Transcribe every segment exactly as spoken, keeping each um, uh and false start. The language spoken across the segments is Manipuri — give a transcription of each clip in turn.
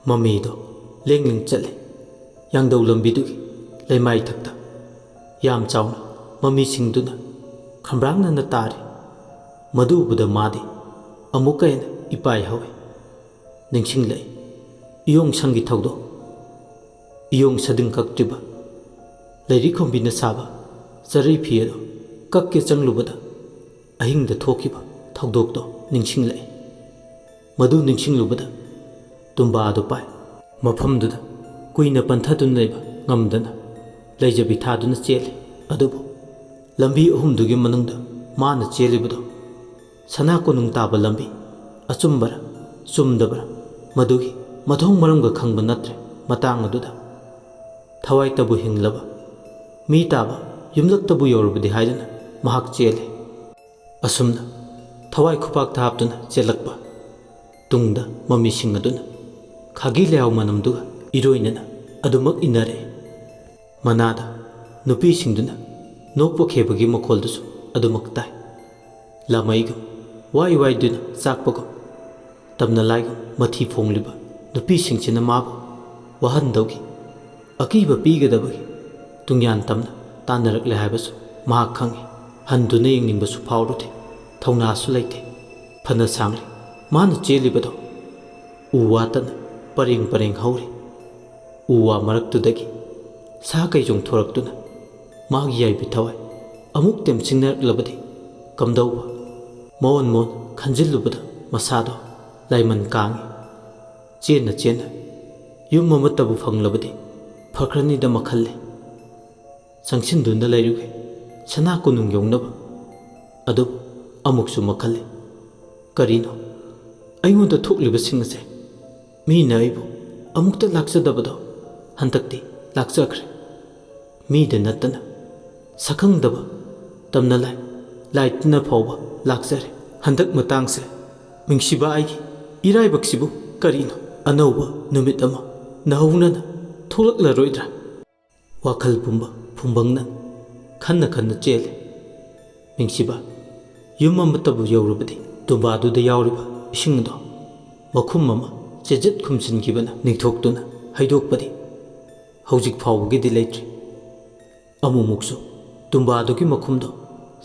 ꯃꯃꯤꯗꯣ ꯂꯦꯡ ꯂꯦꯡ ꯆꯠꯂꯤ꯫ ꯌꯥꯡꯗꯧ ꯂꯝꯕꯤꯗꯨꯒꯤ ꯂꯩꯃꯥꯏꯊꯛꯇ ꯌꯥꯝ ꯆꯥꯎꯅ ꯃꯃꯤꯁꯤꯡꯗꯨꯅ ꯈꯝꯕ꯭ꯔꯥꯡꯅꯅ ꯇꯥꯔꯤ꯫ ꯃꯗꯨ ꯎꯕꯗ ꯃꯥꯗꯤ ꯑꯃꯨꯛꯀ ꯍꯦꯟꯅ ꯏꯄꯥꯏ ꯍꯧꯏ꯫ ꯅꯤꯡꯁꯤꯡꯂꯛꯏ ꯏꯌꯣꯡ ꯁꯪꯒꯤ ꯊꯧꯗꯣꯛ꯫ ꯏꯌꯣꯡ ꯁꯥꯗꯤꯡ ꯀꯛꯇ꯭ꯔꯤꯕ ꯂꯩꯔꯤ ꯈꯣꯝꯕꯤꯅ ꯁꯥꯕ ꯆꯔꯩ ꯐꯤ ꯑꯗꯨ ꯀꯛꯀꯦ ꯆꯪꯂꯨꯕꯗ ꯑꯍꯤꯡꯗ ꯊꯣꯛꯈꯤꯕ ꯊꯧꯗꯣꯛꯇꯣ ꯅꯤꯡꯁꯤꯡꯂꯛꯏ꯫ ꯃꯗꯨ ꯅꯤꯡꯁꯤꯡꯂꯨꯕꯗ ꯇꯨꯝꯕꯥ ꯑꯗꯨ ꯄꯥꯏ꯫ ꯃꯐꯝꯗꯨꯗ ꯀꯨꯏꯅ ꯄꯟꯊꯗꯨꯅ ꯂꯩꯕ ꯉꯝꯗꯅ ꯂꯩꯖꯕꯤ ꯊꯥꯗꯨꯅ ꯆꯦꯜꯂꯤ꯫ ꯑꯗꯨꯕꯨ ꯂꯝꯕꯤ ꯑꯍꯨꯝꯗꯨꯒꯤ ꯃꯅꯨꯡꯗ ꯃꯥꯅ ꯆꯦꯜꯂꯤꯕꯗꯨ ꯁꯅꯥ ꯀꯣꯅꯨꯡ ꯇꯥꯕ ꯂꯝꯕꯤ ꯑꯆꯨꯝꯕꯔ ꯆꯨꯝꯗꯕꯔ ꯃꯗꯨꯒꯤ ꯃꯊꯣꯡ ꯃꯔꯝꯒ ꯈꯪꯕ ꯅꯠꯇ꯭ꯔꯦ꯫ ꯃꯇꯥꯡ ꯑꯗꯨꯗ ꯊꯋꯥꯏꯇꯕꯨ ꯍꯤꯡꯂꯕ ꯃꯤ ꯇꯥꯕ ꯌꯨꯝꯂꯛꯇꯕꯨ ꯌꯧꯔꯕꯗꯤ ꯍꯥꯏꯗꯨꯅ ꯃꯍꯥꯛ ꯆꯦꯜꯂꯤ꯫ ꯑꯁꯨꯝꯅ ꯊꯋꯥꯏ ꯈꯨꯄꯥꯛꯇ ꯍꯥꯞꯇꯨꯅ ꯆꯦꯜꯂꯛꯄ ꯇꯨꯡꯗ ꯃꯃꯤꯁꯤꯡ ꯑꯗꯨꯅ ꯈꯥꯒꯤ ꯂꯩꯍꯥꯎ ꯃꯅꯝꯗꯨꯒ ꯏꯔꯣꯏꯅꯅ ꯑꯗꯨꯃꯛ ꯏꯟꯅꯔꯛꯏ꯫ ꯃꯅꯥꯗ ꯅꯨꯄꯤꯁꯤꯡꯗꯨꯅ ꯅꯣꯛꯄ ꯈꯦꯕꯒꯤ ꯃꯈꯣꯜꯗꯨꯁꯨ ꯑꯗꯨꯃꯛ ꯇꯥꯏ꯫ ꯂꯥꯃꯩꯒꯨꯝ ꯋꯥꯏ ꯋꯥꯏꯗꯨꯅ ꯆꯥꯛꯄꯒꯨꯝ ꯇꯝꯅ ꯂꯥꯏꯒꯨꯝ ꯃꯊꯤ ꯐꯣꯡꯂꯤꯕ ꯅꯨꯄꯤꯁꯤꯡꯁꯤꯅ ꯃꯥꯕꯨ ꯋꯥꯍꯟꯗꯧꯒꯤ ꯑꯀꯤꯕ ꯄꯤꯒꯗꯕꯒꯤ ꯇꯨꯡꯌꯥꯟ ꯇꯝꯅ ꯇꯥꯟꯅꯔꯛꯂꯦ ꯍꯥꯏꯕꯁꯨ ꯃꯍꯥꯛ ꯈꯪꯏ꯫ ꯍꯟꯗꯨꯅ ꯌꯦꯡꯅꯤꯡꯕꯁꯨ ꯐꯥꯎꯔꯨꯗꯦ꯫ ꯊꯧꯅꯥꯁꯨ ꯂꯩꯇꯦ꯫ ꯐꯅ ꯁꯥꯡꯂꯤ ꯃꯥꯅ ꯆꯦꯜꯂꯤꯕꯗꯣ꯫ ꯎ ꯋꯥꯇꯅ ꯄꯔꯦꯡ ꯄꯔꯦꯡ ꯍꯧꯔꯤ꯫ ꯎ ꯋꯥ ꯃꯔꯛꯇꯨꯗꯒꯤ ꯁꯥ ꯀꯩ ꯆꯣꯡꯊꯣꯔꯛꯇꯨꯅ ꯃꯥꯒꯤ ꯌꯥꯏꯕꯤ ꯊꯋꯥꯏ ꯑꯃꯨꯛ ꯇꯦꯝꯁꯤꯟꯅꯔꯛꯂꯕꯗꯤ ꯀꯝꯗꯧꯕ? ꯃꯑꯣꯟ ꯃꯑꯣꯟ ꯈꯟꯖꯤꯜꯂꯨꯕꯗ ꯃꯁꯥꯗꯣ ꯂꯥꯏꯃꯟ ꯀꯥꯡꯏ꯫ ꯆꯦꯟꯅ ꯆꯦꯟꯅ ꯌꯨꯝ ꯑꯃꯠꯇꯕꯨ ꯐꯪꯂꯕꯗꯤ ꯐꯈ꯭ꯔꯅꯤꯗ ꯃꯈꯜꯂꯤ꯫ ꯆꯪꯁꯤꯟꯗꯨꯅ ꯂꯩꯔꯨꯒꯦ ꯁꯅꯥ ꯀꯣꯅꯨꯡ ꯌꯧꯅꯕ꯫ ꯑꯗꯨꯕꯨ ꯑꯃꯨꯛꯁꯨ ꯃꯈꯜꯂꯤ꯫ ꯀꯔꯤꯅꯣ ꯑꯩꯉꯣꯟꯗ ꯊꯣꯛꯂꯤꯕꯁꯤꯡ ꯑꯁꯦ? ꯃꯤꯅ ꯑꯩꯕꯨ ꯑꯃꯨꯛꯇ ꯂꯥꯛꯆꯗꯕꯗꯣ ꯍꯟꯗꯛꯇꯤ ꯂꯥꯛꯆꯈ꯭ꯔꯦ꯫ ꯃꯤꯗ ꯅꯠꯇꯅ ꯁꯛꯈꯪꯗꯕ ꯇꯝꯅ ꯂꯥꯏ ꯂꯥꯏ ꯇꯤꯟꯅ ꯐꯥꯎꯕ ꯂꯥꯛꯆꯔꯦ꯫ ꯍꯟꯗꯛ ꯃꯇꯥꯡꯁꯦ ꯃꯤꯡꯁꯤꯕ ꯑꯩꯒꯤ ꯏꯔꯥꯏꯕꯛꯁꯤꯕꯨ ꯀꯔꯤꯅꯣ? ꯑꯅꯧꯕ ꯅꯨꯃꯤꯠ ꯑꯃ ꯅꯍꯧꯅꯅ ꯊꯣꯛꯂꯛꯂꯔꯣꯏꯗ꯭ꯔꯥ? ꯋꯥꯈꯜ ꯄꯨꯝꯕ ꯐꯨꯝꯕꯪꯅ ꯈꯟꯅ ꯈꯟꯅ ꯆꯦꯜꯂꯤ꯫ ꯃꯤꯡꯁꯤꯕ ꯌꯨꯝ ꯑꯃꯠꯇꯕꯨ ꯌꯧꯔꯕꯗꯤ ꯇꯨꯝꯕꯥꯗꯨꯗ ꯌꯥꯎꯔꯤꯕ ꯏꯁꯤꯡ ꯑꯗꯣ ꯃꯈꯨꯝ ꯑꯃ ꯆꯦꯖꯠ ꯈꯨꯝꯖꯤꯟꯈꯤꯕꯅ ꯅꯤꯡꯊꯣꯛꯇꯨꯅ ꯍꯩꯗꯣꯛꯄꯗꯤ ꯍꯧꯖꯤꯛ ꯐꯥꯎꯕꯒꯤꯗꯤ ꯂꯩꯇ꯭ꯔꯤ꯫ ꯑꯃꯨꯛꯃꯨꯛꯁꯨ ꯇꯨꯝꯕꯥꯗꯨꯒꯤ ꯃꯈꯨꯝꯗꯣ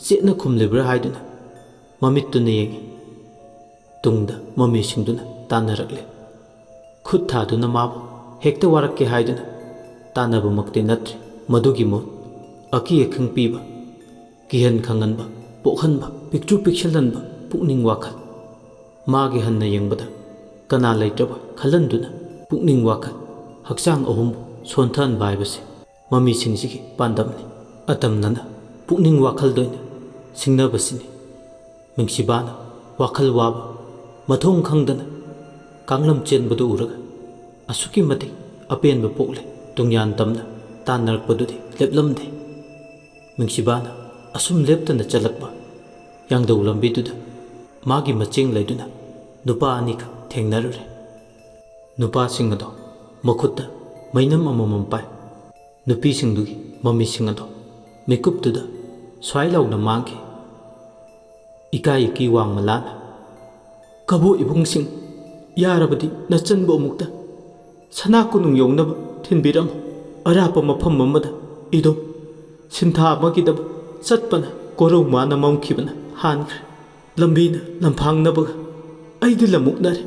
ꯆꯦꯠꯅ ꯈꯨꯝꯂꯤꯕ꯭ꯔꯥ ꯍꯥꯏꯗꯨꯅ ꯃꯃꯤꯠꯇꯨꯅ ꯌꯦꯡꯏ꯫ ꯇꯨꯡꯗ ꯃꯃꯤꯁꯤꯡꯗꯨꯅ ꯇꯥꯟꯅꯔꯛꯂꯦ꯫ ꯈꯨꯠ ꯊꯥꯗꯨꯅ ꯃꯥꯕꯨ ꯍꯦꯛꯇ ꯋꯥꯔꯛꯀꯦ ꯍꯥꯏꯗꯨꯅ ꯇꯥꯟꯅꯕꯃꯛꯇꯤ ꯅꯠꯇ꯭ꯔꯤ꯫ ꯃꯗꯨꯒꯤ ꯃꯍꯨꯠ ꯑꯀꯤ ꯑꯈꯪ ꯄꯤꯕ, ꯀꯤꯍꯟ ꯈꯪꯍꯟꯕ, ꯄꯣꯛꯍꯟꯕ, ꯄꯤꯛꯇ꯭ꯔꯨ ꯄꯤꯛꯁꯜꯍꯟꯕ ꯄꯨꯛꯅꯤꯡ ꯋꯥꯈꯜ꯫ ꯃꯥꯒꯤ ꯍꯟꯅ ꯌꯦꯡꯕꯗ ꯀꯅꯥ ꯂꯩꯇ꯭ꯔꯕ ꯈꯜꯍꯟꯗꯨꯅ ꯄꯨꯛꯅꯤꯡ ꯋꯥꯈꯜ, ꯍꯛꯆꯥꯡ ꯑꯍꯨꯝꯕꯨ ꯁꯣꯟꯊꯍꯟꯕ ꯍꯥꯏꯕꯁꯦ ꯃꯃꯤꯁꯤꯡꯁꯤꯒꯤ ꯄꯥꯟꯗꯝꯅꯤ꯫ ꯑꯇꯝꯅꯅ ꯄꯨꯛꯅꯤꯡ ꯋꯥꯈꯜꯗ ꯑꯣꯏꯅ ꯁꯤꯡꯅꯕꯁꯤꯅꯤ꯫ ꯃꯤꯡꯁꯤꯕꯥꯅ ꯋꯥꯈꯜ ꯋꯥꯕ, ꯃꯊꯣꯡ ꯈꯪꯗꯅ ꯀꯥꯡꯂꯝ ꯆꯦꯟꯕꯗꯨ ꯎꯔꯒ ꯑꯁꯨꯛꯀꯤ ꯃꯇꯤꯛ ꯑꯄꯦꯟꯕ ꯄꯣꯛꯂꯦ꯫ ꯇꯨꯡꯌꯥꯟ ꯇꯝꯅ ꯇꯥꯟꯅꯔꯛꯄꯗꯨꯗꯤ ꯂꯦꯞꯂꯝꯗꯦ꯫ ꯃꯤꯡꯁꯤꯕꯥꯅ ꯑꯁꯨꯝ ꯂꯦꯞꯇꯅ ꯆꯠꯂꯛꯄ ꯌꯥꯡꯗꯧ ꯂꯝꯕꯤꯗꯨꯗ ꯃꯥꯒꯤ ꯃꯆꯦꯡ ꯂꯩꯗꯨꯅ ꯅꯨꯄꯥ ꯑꯅꯤꯈꯛ ꯊꯦꯡꯅꯔꯨꯔꯦ꯫ ꯅꯨꯄꯥꯁꯤꯡ ꯑꯗꯣ ꯃꯈꯨꯠꯇ ꯃꯩꯅꯝ ꯑꯃꯃꯝ ꯄꯥꯏ꯫ ꯅꯨꯄꯤꯁꯤꯡꯗꯨꯒꯤ ꯃꯃꯤꯁꯤꯡ ꯑꯗꯣ ꯃꯤꯀꯨꯞꯇꯨꯗ ꯁ꯭ꯋꯥꯏ ꯂꯥꯎꯅ ꯃꯥꯡꯈꯤ꯫ ꯏꯀꯥꯏ ꯏꯀꯤ ꯋꯥꯡꯃ ꯂꯥꯅ, "ꯀꯕꯣ ꯏꯕꯨꯡꯁꯤꯡ, ꯌꯥꯔꯕꯗꯤ ꯅꯆꯟꯕꯨ ꯑꯃꯨꯛꯇ ꯁꯅꯥ ꯀꯣꯅꯨꯡ ꯌꯧꯅꯕ ꯊꯤꯟꯕꯤꯔꯝꯃꯨ꯫ ꯑꯔꯥꯞꯄ ꯃꯐꯝ ꯑꯃꯗ ꯏꯗꯣꯝ ꯁꯤꯟꯊꯥ ꯑꯃꯒꯤꯗꯃꯛ ꯆꯠꯄꯅ ꯀꯣꯔꯧ ꯃꯥꯅ ꯃꯝꯈꯤꯕꯅ ꯍꯥꯟꯈ꯭ꯔꯦ꯫ ꯂꯝꯕꯤꯅ ꯂꯝꯐꯥꯡꯅꯕꯒ ꯑꯩꯗꯤ ꯂꯝꯃꯨꯛꯅꯔꯦ꯫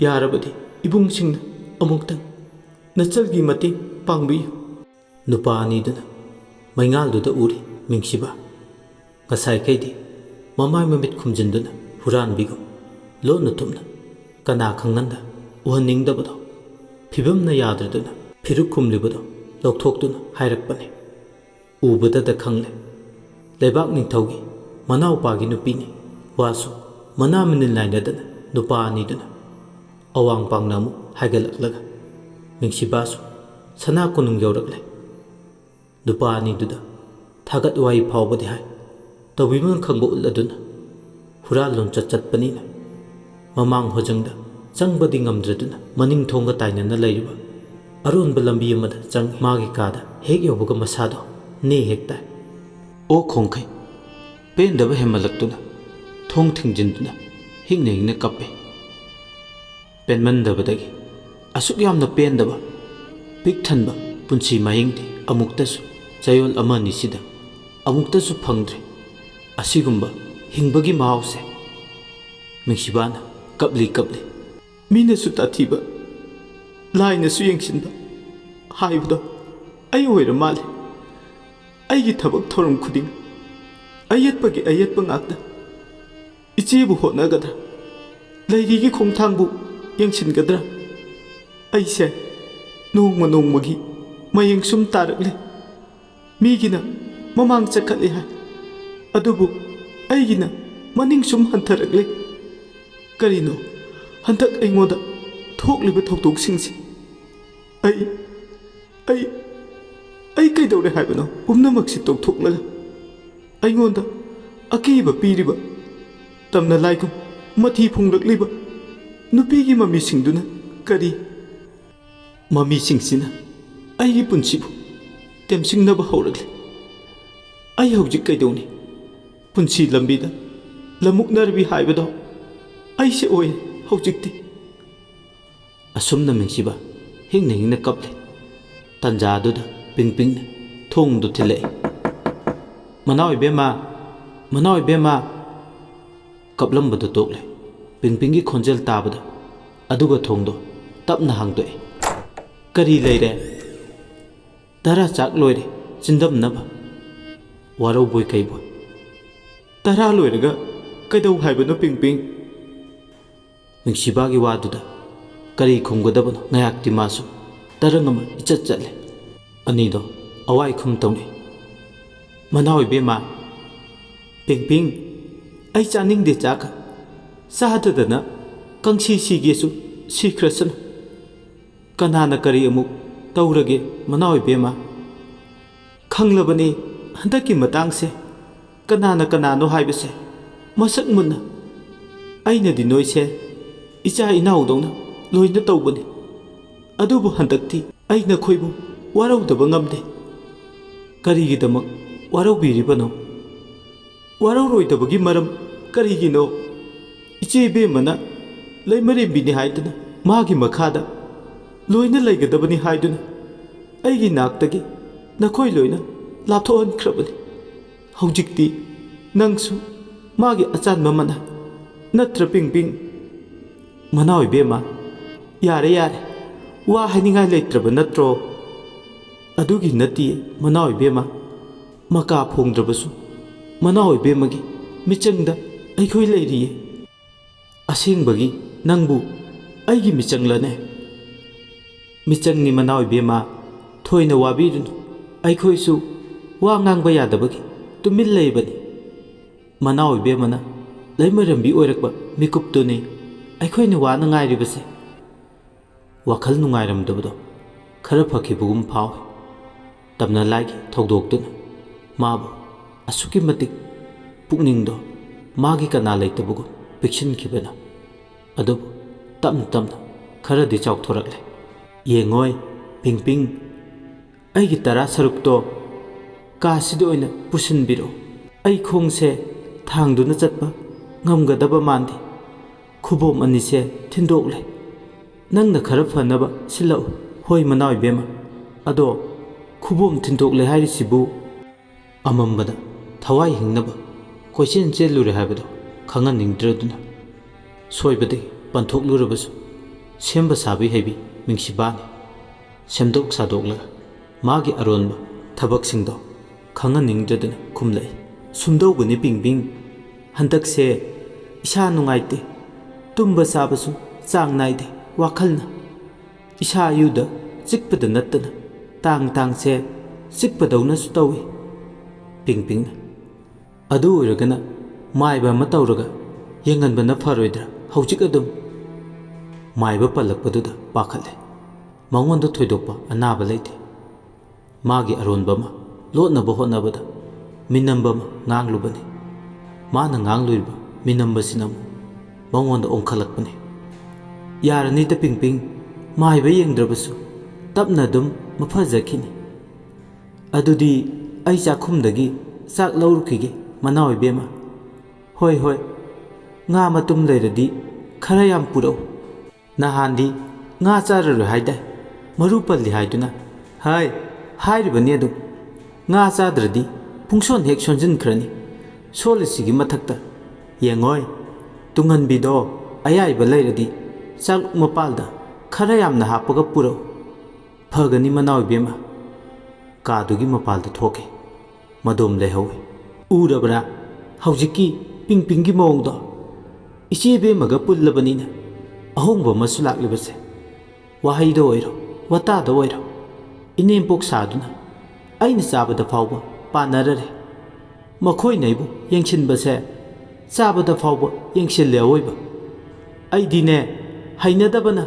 ꯌꯥꯔꯕꯗꯤ ꯏꯕꯨꯡꯁꯤꯡꯅ ꯑꯃꯨꯛꯇꯪ ꯅꯆꯜꯒꯤ ꯃꯇꯦꯡ ꯄꯥꯡꯕꯤꯌꯨ"꯫ ꯅꯨꯄꯥ ꯑꯅꯤꯗꯨꯅ ꯃꯩꯉꯥꯜꯗꯨꯗ ꯎꯔꯤ ꯃꯤꯡꯁꯤꯕ꯫ ꯉꯁꯥꯏꯈꯩꯗꯤ ꯃꯃꯥꯏ ꯃꯃꯤꯠ ꯈꯨꯝꯖꯤꯟꯗꯨꯅ ꯍꯨꯔꯥꯟꯕꯤꯒꯨꯝ ꯂꯣꯟꯅ ꯇꯨꯞꯅ ꯀꯅꯥ ꯈꯪꯍꯟꯗ ꯎꯍꯟꯅꯤꯡꯗꯕꯗꯣ ꯐꯤꯕꯝꯅ ꯌꯥꯗ꯭ꯔꯗꯨꯅ ꯐꯤꯔꯨꯛ ꯈꯨꯝꯂꯤꯕꯗꯣ ꯂꯧꯊꯣꯛꯇꯨꯅ ꯍꯥꯏꯔꯛꯄꯅꯤ꯫ ꯎꯕꯗꯗ ꯈꯪꯂꯦ, ꯂꯩꯕꯥꯛ ꯅꯤꯡꯊꯧꯒꯤ ꯃꯅꯥꯎꯄꯥꯒꯤ ꯅꯨꯄꯤꯅꯤ꯫ ꯋꯥꯁꯨ ꯃꯅꯥ ꯃꯅꯤꯜ ꯅꯥꯏꯅꯗꯅ ꯅꯨꯄꯥ ꯑꯅꯤꯗꯨꯅ ꯑꯋꯥꯡ ꯄꯥꯡꯅ ꯑꯃꯨꯛ ꯍꯥꯏꯒꯠꯂꯛꯂꯒ ꯃꯤꯡꯁꯤꯕꯥꯁꯨ ꯁꯅꯥ ꯀꯣꯅꯨꯡ ꯌꯧꯔꯛꯂꯦ꯫ ꯅꯨꯄꯥ ꯑꯅꯤꯗꯨꯗ ꯊꯥꯒꯠ ꯋꯥꯍꯩ ꯐꯥꯎꯕꯗꯤ ꯍꯥꯏ, ꯇꯧꯕꯤꯃꯜ ꯈꯪꯕ ꯎꯠꯂꯗꯨꯅ ꯍꯨꯔꯥꯟ ꯂꯣꯟꯆꯠ ꯆꯠꯄꯅꯤꯅ ꯃꯃꯥꯡ ꯍꯣꯖꯪꯗ ꯆꯪꯕꯗꯤ ꯉꯝꯗ꯭ꯔꯗꯨꯅ ꯃꯅꯤꯡ ꯊꯣꯡꯒ ꯇꯥꯏꯅꯅ ꯂꯩꯔꯤꯕ ꯑꯔꯣꯟꯕ ꯂꯝꯕꯤ ꯑꯃꯗ ꯆꯪ ꯃꯥꯒꯤ ꯀꯥꯗ ꯍꯦꯛ ꯌꯧꯕꯒ ꯃꯁꯥꯗꯣ ꯅꯦ ꯍꯦꯛ ꯇꯥꯏ꯫ ꯑꯣꯛ ꯈꯣꯡꯈꯩ ꯄꯦꯟꯗꯕ ꯍꯦꯟꯃꯜꯂꯛꯇꯨꯅ ꯊꯣꯡ ꯊꯤꯡꯖꯤꯟꯗꯨꯅ ꯍꯤꯡꯅ ꯍꯤꯡꯅ ꯀꯞꯄꯦ꯫ ꯄꯦꯟꯃꯟꯗꯕꯗꯒꯤ ꯑꯁꯨꯛ ꯌꯥꯝꯅ ꯄꯦꯟꯗꯕ, ꯄꯤꯛ ꯊꯟꯕ ꯄꯨꯟꯁꯤ ꯃꯍꯤꯡꯗꯤ ꯑꯃꯨꯛꯇꯁꯨ, ꯆꯌꯣꯜ ꯑꯃ ꯑꯅꯤꯁꯤꯗ ꯑꯃꯨꯛꯇꯁꯨ ꯐꯪꯗ꯭ꯔꯤ꯫ ꯑꯁꯤꯒꯨꯝꯕ ꯍꯤꯡꯕꯒꯤ ꯃꯍꯥꯎꯁꯦ꯫ ꯃꯤꯡꯁꯤꯕꯥꯅ ꯀꯞꯂꯤ ꯀꯞꯂꯤ꯫ ꯃꯤꯅꯁꯨ ꯇꯥꯊꯤꯕ, ꯂꯥꯏꯅꯁꯨ ꯌꯦꯡꯁꯤꯟꯕ ꯍꯥꯏꯕꯗꯣ ꯑꯩ ꯑꯣꯏꯔ ꯃꯥꯜꯂꯦ꯫ ꯑꯩꯒꯤ ꯊꯕꯛ ꯊꯧꯔꯝ ꯈꯨꯗꯤꯡ ꯑꯌꯦꯠꯄꯒꯤ ꯑꯌꯦꯠꯄ ꯉꯥꯛꯇ꯫ ꯏꯆꯦꯕꯨ ꯍꯣꯠꯅꯒꯗ꯭ꯔꯥ? ꯂꯩꯔꯤꯒꯤ ꯈꯣꯡꯊꯥꯡꯕꯨ ꯌꯦꯡꯁꯤꯟꯒꯗ꯭ꯔꯥ? ꯑꯩꯁꯦ ꯅꯣꯡꯃ ꯅꯣꯡꯃꯒꯤ ꯃꯌꯦꯡ ꯁꯨꯝ ꯇꯥꯔꯛꯂꯦ꯫ ꯃꯤꯒꯤꯅ ꯃꯃꯥꯡ ꯆꯠꯈꯠꯂꯦ ꯍꯥꯏ, ꯑꯗꯨꯕꯨ ꯑꯩꯒꯤꯅ ꯃꯅꯤꯡ ꯁꯨꯝ ꯍꯟꯊꯔꯛꯂꯦ꯫ ꯀꯔꯤꯅꯣ ꯍꯟꯗꯛ ꯑꯩꯉꯣꯟꯗ ꯊꯣꯛꯂꯤꯕ ꯊꯧꯗꯣꯛꯁꯤꯡꯁꯦ? ꯑꯩ, ꯑꯩ, ꯑꯩ ꯀꯩꯗꯧꯔꯦ ꯍꯥꯏꯕꯅꯣ? ꯄꯨꯝꯅꯃꯛꯁꯤ ꯇꯣꯛꯊꯣꯛꯂꯒ ꯑꯩꯉꯣꯟꯗ ꯑꯀꯤꯕ ꯄꯤꯔꯤꯕ, ꯇꯝꯅ ꯂꯥꯏꯒꯨꯝ ꯃꯊꯤ ꯐꯣꯡꯂꯛꯂꯤꯕ ꯅꯨꯄꯤꯒꯤ ꯃꯃꯤꯁꯤꯡꯗꯨꯅ ꯀꯔꯤ? ꯃꯃꯤꯁꯤꯡꯁꯤꯅ ꯑꯩꯒꯤ ꯄꯨꯟꯁꯤꯕꯨ ꯇꯦꯝꯁꯤꯡꯅꯕ ꯍꯧꯔꯛꯂꯤ꯫ ꯑꯩ ꯍꯧꯖꯤꯛ ꯀꯩꯗꯧꯅꯤ? ꯄꯨꯟꯁꯤ ꯂꯝꯕꯤꯗ ꯂꯃꯨꯛꯅꯔꯕꯤ ꯍꯥꯏꯕꯗꯣ ꯑꯩꯁꯦ ꯑꯣꯏꯔꯦ ꯍꯧꯖꯤꯛꯇꯤ꯫ ꯑꯁꯨꯝꯅ ꯃꯤꯡꯁꯤꯕ ꯍꯤꯡꯅ ꯍꯤꯡꯅ ꯀꯞꯂꯤ꯫ ꯇꯟꯖꯥꯗꯨꯗ ꯄꯤꯡ ꯄꯤꯡꯅ ꯊꯣꯡꯗꯨ ꯊꯤꯜꯂꯛꯏ꯫ "ꯃꯅꯥꯎ ꯏꯕꯦꯝꯃ, ꯃꯅꯥꯎ ꯏꯕꯦꯝꯃ!" ꯀꯞꯂꯝꯕꯗꯨ ꯇꯣꯛꯂꯦ꯫ ꯄꯤꯡ ꯄꯤꯡꯒꯤ ꯈꯣꯟꯖꯦꯜ ꯇꯥꯕꯗ ꯑꯗꯨꯒ ꯊꯣꯡꯗꯣ ꯇꯞꯅ ꯍꯥꯡꯗꯣꯛꯏ꯫ "ꯀꯔꯤ ꯂꯩꯔꯦ?" "ꯇꯔꯥ ꯆꯥꯛ ꯂꯣꯏꯔꯦ ꯆꯤꯟꯗꯝꯅꯕ꯫ ꯋꯥꯔꯧꯕꯣꯏ ꯀꯩꯕꯣꯏ꯫" "ꯇꯔꯥ ꯂꯣꯏꯔꯒ ꯀꯩꯗꯧ ꯍꯥꯏꯕꯅꯣ, ꯄꯤꯡ ꯄꯤꯡ?" ꯅꯨꯡꯁꯤꯕꯥꯒꯤ ꯋꯥꯗꯨꯗ ꯀꯔꯤ ꯈꯨꯝꯒꯗꯕꯅꯣ ꯉꯥꯏꯍꯥꯛꯇꯤ ꯃꯥꯁꯨ ꯇꯔꯪ ꯑꯃ ꯏꯆꯠ ꯆꯠꯂꯦ꯫ ꯑꯅꯤꯗꯣ ꯑꯋꯥꯏ ꯈꯨꯝ ꯇꯧꯅꯩ꯫ "ꯃꯅꯥꯎ ꯏꯕꯦꯝꯃ, ꯄꯤꯡ ꯄꯤꯡ, ꯑꯩ ꯆꯥꯅꯤꯡꯗꯦ ꯆꯥꯛꯀ꯫ ꯆꯥꯗꯗꯅ ꯀꯪꯁꯤ ꯁꯤꯒꯦꯁꯨ ꯁꯤꯈ꯭ꯔꯁꯅꯨ꯫ ꯀꯅꯥꯅ ꯀꯔꯤ ꯑꯃꯨꯛ ꯇꯧꯔꯒꯦ ꯃꯅꯥꯎ ꯏꯕꯦꯝꯃ? ꯈꯪꯂꯕꯅꯤ ꯍꯟꯗꯛꯀꯤ ꯃꯇꯥꯡꯁꯦ ꯀꯅꯥꯅ ꯀꯅꯥꯅꯣ ꯍꯥꯏꯕꯁꯦ ꯃꯁꯛ ꯃꯨꯟꯅ꯫ ꯑꯩꯅꯗꯤ ꯅꯣꯏꯁꯦ ꯏꯆꯥ ꯏꯅꯥꯎꯗꯧꯅ ꯂꯣꯏꯅ ꯇꯧꯕꯅꯤ꯫ ꯑꯗꯨꯕꯨ ꯍꯟꯗꯛꯇꯤ ꯑꯩ ꯅꯈꯣꯏꯕꯨ ꯋꯥꯔꯧꯗꯕ ꯉꯝꯗꯦ꯫ ꯀꯔꯤꯒꯤꯗꯃꯛ ꯋꯥꯔꯧꯕꯤꯔꯤꯕꯅꯣ? ꯋꯥꯔꯧꯔꯣꯏꯗꯕꯒꯤ ꯃꯔꯝ ꯀꯔꯤꯒꯤꯅꯣ? ꯏꯆꯦ ꯏꯕꯦꯝꯃꯅ ꯂꯩꯃꯔꯦꯝꯕꯤꯅꯤ ꯍꯥꯏꯗꯨꯅ, ꯃꯥꯒꯤ ꯃꯈꯥꯗ ꯂꯣꯏꯅ ꯂꯩꯒꯗꯕꯅꯤ ꯍꯥꯏꯗꯨꯅ ꯑꯩꯒꯤ ꯅꯥꯛꯇꯒꯤ ꯅꯈꯣꯏ ꯂꯣꯏꯅ ꯂꯥꯞꯊꯣꯛꯍꯟꯈ꯭ꯔꯕꯅꯤ꯫ ꯍꯧꯖꯤꯛꯇꯤ ꯅꯪꯁꯨ ꯃꯥꯒꯤ ꯑꯆꯥꯟꯕ ꯃꯅꯥ ꯅꯠꯇ꯭ꯔ, ꯄꯤꯡ ꯄꯤꯡ? ꯃꯅꯥꯎ ꯏꯕꯦꯝꯃ, ꯌꯥꯔꯦ, ꯌꯥꯔꯦ, ꯋꯥ ꯍꯥꯏꯅꯤꯡꯉꯥꯏ ꯂꯩꯇ꯭ꯔꯕ ꯅꯠꯇ꯭ꯔꯣ? ꯑꯗꯨꯒꯤ ꯅꯠꯇꯤꯌꯦ, ꯃꯅꯥꯎ ꯏꯕꯦꯝꯃ꯫ ꯃꯀꯥ ꯐꯣꯡꯗ꯭ꯔꯕꯁꯨ ꯃꯅꯥꯎ ꯏꯕꯦꯝꯃꯒꯤ ꯃꯤꯆꯪꯗ ꯑꯩꯈꯣꯏ ꯂꯩꯔꯤꯌꯦ꯫ ꯑꯁꯦꯡꯕꯒꯤ ꯅꯪꯕꯨ ꯑꯩꯒꯤ ꯃꯤꯆꯪꯂꯅꯦ? ꯃꯤꯆꯪꯅꯤ, ꯃꯅꯥꯎ ꯏꯕꯦꯝꯃ, ꯊꯣꯏꯅ ꯋꯥꯕꯤꯔꯨꯅꯨ꯫ ꯑꯩꯈꯣꯏꯁꯨ ꯋꯥ ꯉꯥꯡꯕ ꯌꯥꯗꯕꯒꯤ ꯇꯨꯃꯤꯟ ꯂꯩꯕꯅꯤ꯫ ꯃꯅꯥꯎ ꯏꯕꯦꯝꯃꯅ ꯂꯩꯃꯔꯦꯝꯕꯤ ꯑꯣꯏꯔꯛꯄ ꯃꯤꯀꯨꯞꯇꯨꯅꯤ ꯑꯩꯈꯣꯏꯅ ꯋꯥꯅ ꯉꯥꯏꯔꯤꯕꯁꯦ꯫ ꯋꯥꯈꯜ ꯅꯨꯡꯉꯥꯏꯔꯝꯗꯕꯗꯣ ꯈꯔ ꯐꯈꯤꯕꯒꯨꯝ ꯐꯥꯎꯏ꯫ ꯇꯝꯅ ꯂꯥꯏꯒꯤ ꯊꯧꯗꯣꯛꯇꯨꯅ ꯃꯥꯕꯨ ꯑꯁꯨꯛꯀꯤ ꯃꯇꯤꯛ ꯄꯨꯛꯅꯤꯡꯗꯣ ꯃꯥꯒꯤ ꯀꯅꯥ ꯂꯩꯇꯕꯒꯨꯝ ꯄꯤꯛꯁꯤꯟꯈꯤꯕꯅ꯫ ꯑꯗꯨꯕꯨ ꯇꯞꯅ ꯇꯞꯅ ꯈꯔꯗꯤ ꯆꯥꯎꯊꯣꯔꯛꯂꯦ꯫ "ꯌꯦꯡꯉꯣꯏ, ꯄꯤꯡ ꯄꯤꯡ, ꯑꯩꯒꯤ ꯇꯔꯥ ꯁꯔꯨꯛꯇꯣ ꯀꯥꯁꯤꯗ ꯑꯣꯏꯅ ꯄꯨꯁꯤꯟꯕꯤꯔꯛꯑꯣ꯫ ꯑꯩ ꯈꯣꯡꯁꯦ ꯊꯥꯡꯗꯨꯅ ꯆꯠꯄ ꯉꯝꯒꯗꯕ ꯃꯥꯟꯗꯦ꯫ ꯈꯨꯕꯣꯝ ꯑꯅꯤꯁꯦ ꯊꯤꯟꯗꯣꯛꯂꯦ꯫ ꯅꯪꯅ ꯈꯔ ꯐꯅꯕ ꯁꯤꯜꯂꯛꯎ꯫" "ꯍꯣꯏ, ꯃꯅꯥꯎ ꯏꯕꯦꯝꯃ꯫ ꯑꯗꯣ ꯈꯨꯕꯣꯝ ꯊꯤꯟꯗꯣꯛꯂꯦ ꯍꯥꯏꯔꯤꯁꯤꯕꯨ?" ꯑꯃꯝꯕꯗ ꯊꯋꯥꯏ ꯍꯤꯡꯅꯕ ꯀꯣꯏꯆꯦꯟ ꯆꯦꯜꯂꯨꯔꯦ ꯍꯥꯏꯕꯗꯣ ꯈꯪꯍꯟꯅꯤꯡꯗ꯭ꯔꯗꯨꯅ ꯁꯣꯏꯕꯗꯒꯤ ꯄꯟꯊꯣꯛꯂꯨꯔꯕꯁꯨ, ꯁꯦꯝꯕ ꯁꯥꯕꯤ ꯍꯩꯕꯤ ꯃꯤꯡꯁꯤꯕꯥꯅꯤ꯫ ꯁꯦꯝꯗꯣꯛ ꯁꯥꯗꯣꯛꯂꯒ ꯃꯥꯒꯤ ꯑꯔꯣꯟꯕ ꯊꯕꯛꯁꯤꯡꯗꯣ ꯈꯪꯍꯟꯅꯤꯡꯗ꯭ꯔꯗꯨꯅ ꯈꯨꯝꯂꯛꯏ꯫ "ꯁꯨꯝꯗꯧꯕꯅꯤ ꯄꯤꯡ ꯄꯤꯡ, ꯍꯟꯗꯛꯁꯦ ꯏꯁꯥ ꯅꯨꯡꯉꯥꯏꯇꯦ, ꯇꯨꯝꯕ ꯆꯥꯕꯁꯨ ꯆꯥꯡ ꯅꯥꯏꯗꯦ, ꯋꯥꯈꯜꯅ ꯏꯁꯥ ꯏꯌꯨꯗ ꯆꯤꯛꯄꯗ ꯅꯠꯇꯅ ꯇꯥꯡ ꯇꯥꯡꯁꯦ ꯆꯤꯛꯄꯗꯧꯅꯁꯨ ꯇꯧꯏ꯫" ꯄꯤꯡ ꯄꯤꯡꯅ, "ꯑꯗꯨ ꯑꯣꯏꯔꯒꯅ ꯃꯥꯏꯕ ꯑꯃ ꯇꯧꯔꯒ ꯌꯦꯡꯍꯟꯕꯅ ꯐꯔꯣꯏꯗ꯭ꯔꯥ? ꯍꯧꯖꯤꯛ ꯑꯗꯨꯝ?" ꯃꯥꯏꯕ ꯄꯜꯂꯛꯄꯗꯨꯗ ꯄꯥꯈꯠꯂꯦ꯫ ꯃꯉꯣꯟꯗ ꯊꯣꯏꯗꯣꯛꯄ ꯑꯅꯥꯕ ꯂꯩꯇꯦ꯫ ꯃꯥꯒꯤ ꯑꯔꯣꯟꯕ ꯑꯃ ꯂꯣꯠꯅꯕ ꯍꯣꯠꯅꯕꯗ ꯃꯤꯅꯝꯕ ꯑꯃ ꯉꯥꯡꯂꯨꯕꯅꯤ꯫ ꯃꯥꯅ ꯉꯥꯡꯂꯨꯔꯤꯕ ꯃꯤꯅꯝꯕꯁꯤꯅ ꯑꯃꯨꯛ ꯃꯉꯣꯟꯗ ꯑꯣꯟꯈꯠꯂꯛꯄꯅꯤ꯫ "ꯌꯥꯔꯅꯤꯗ ꯄꯤꯡ ꯄꯤꯡ, ꯃꯥꯏꯕ ꯌꯦꯡꯗ꯭ꯔꯕꯁꯨ ꯇꯞꯅ ꯑꯗꯨꯝ ꯃꯐꯖꯈꯤꯅꯤ꯫ ꯑꯗꯨꯗꯤ ꯑꯩ ꯆꯥꯛꯈꯨꯝꯗꯒꯤ ꯆꯥꯛ ꯂꯧꯔꯨꯈꯤꯒꯦ, ꯃꯅꯥꯎ ꯏꯕꯦꯝꯃ꯫" "ꯍꯣꯏ, ꯍꯣꯏ, ꯉꯥ ꯃꯇꯨꯝ ꯂꯩꯔꯗꯤ "ꯈꯔ ꯌꯥꯝ ꯄꯨꯔꯛꯎ꯫ ꯅꯍꯥꯟꯗꯤ ꯉꯥ ꯆꯥꯔꯔꯣꯏ ꯍꯥꯏꯗꯥꯏ? ꯃꯔꯨ ꯄꯜꯂꯤ ꯍꯥꯏꯗꯨꯅ?" "ꯍꯥꯏ, ꯍꯥꯏꯔꯤꯕꯅꯤ ꯑꯗꯨꯝ꯫ ꯉꯥ ꯆꯥꯗ꯭ꯔꯗꯤ ꯄꯨꯡꯁꯣꯟ ꯍꯦꯛ ꯁꯣꯟꯖꯤꯟꯈ꯭ꯔꯅꯤ꯫ ꯁꯣꯜꯂꯤꯁꯤꯒꯤ ꯃꯊꯛꯇ ꯌꯦꯡꯉꯣꯏ, ꯇꯨꯡꯍꯟꯕꯤꯗꯣ ꯑꯌꯥꯏꯕ ꯂꯩꯔꯗꯤ ꯆꯥꯛ ꯃꯄꯥꯜꯗ ꯈꯔ ꯌꯥꯝꯅ ꯍꯥꯞꯄꯒ ꯄꯨꯔꯛꯎ꯫ ꯐꯒꯅꯤ ꯃꯅꯥꯎ ꯏꯕꯦꯝꯃ꯫" ꯀꯥꯗꯨꯒꯤ ꯃꯄꯥꯜꯗ ꯊꯣꯛꯈꯤ꯫ ꯃꯗꯣꯝ ꯂꯩꯍꯧꯏ꯫ ꯎꯔꯕ꯭ꯔꯥ ꯍꯧꯖꯤꯛꯀꯤ ꯄꯤꯡ ꯄꯤꯡꯒꯤ ꯃꯑꯣꯡꯗꯣ? ꯏꯆꯦ ꯏꯕꯦꯝꯃꯒ ꯄꯨꯜꯂꯕꯅꯤꯅ ꯑꯍꯣꯡꯕ ꯑꯃꯁꯨ ꯂꯥꯛꯂꯤꯕꯁꯦ꯫ ꯋꯥꯍꯩꯗ ꯑꯣꯏꯔꯣ, ꯋꯥꯇꯥꯗ ꯑꯣꯏꯔꯣ, ꯏꯅꯦꯝꯄꯣꯛ ꯁꯥꯗꯨꯅ ꯑꯩꯅ ꯆꯥꯕꯗ ꯐꯥꯎꯕ ꯄꯥꯟꯅꯔꯔꯦ꯫ ꯃꯈꯣꯏꯅ ꯑꯩꯕꯨ ꯌꯦꯡꯁꯤꯟꯕꯁꯦ ꯆꯥꯕꯗ ꯐꯥꯎꯕ ꯌꯦꯡꯁꯤꯜꯂꯦ ꯑꯋꯣꯏꯕ꯫ ꯑꯩꯗꯤꯅꯦ, ꯍꯩꯅꯗꯕꯅ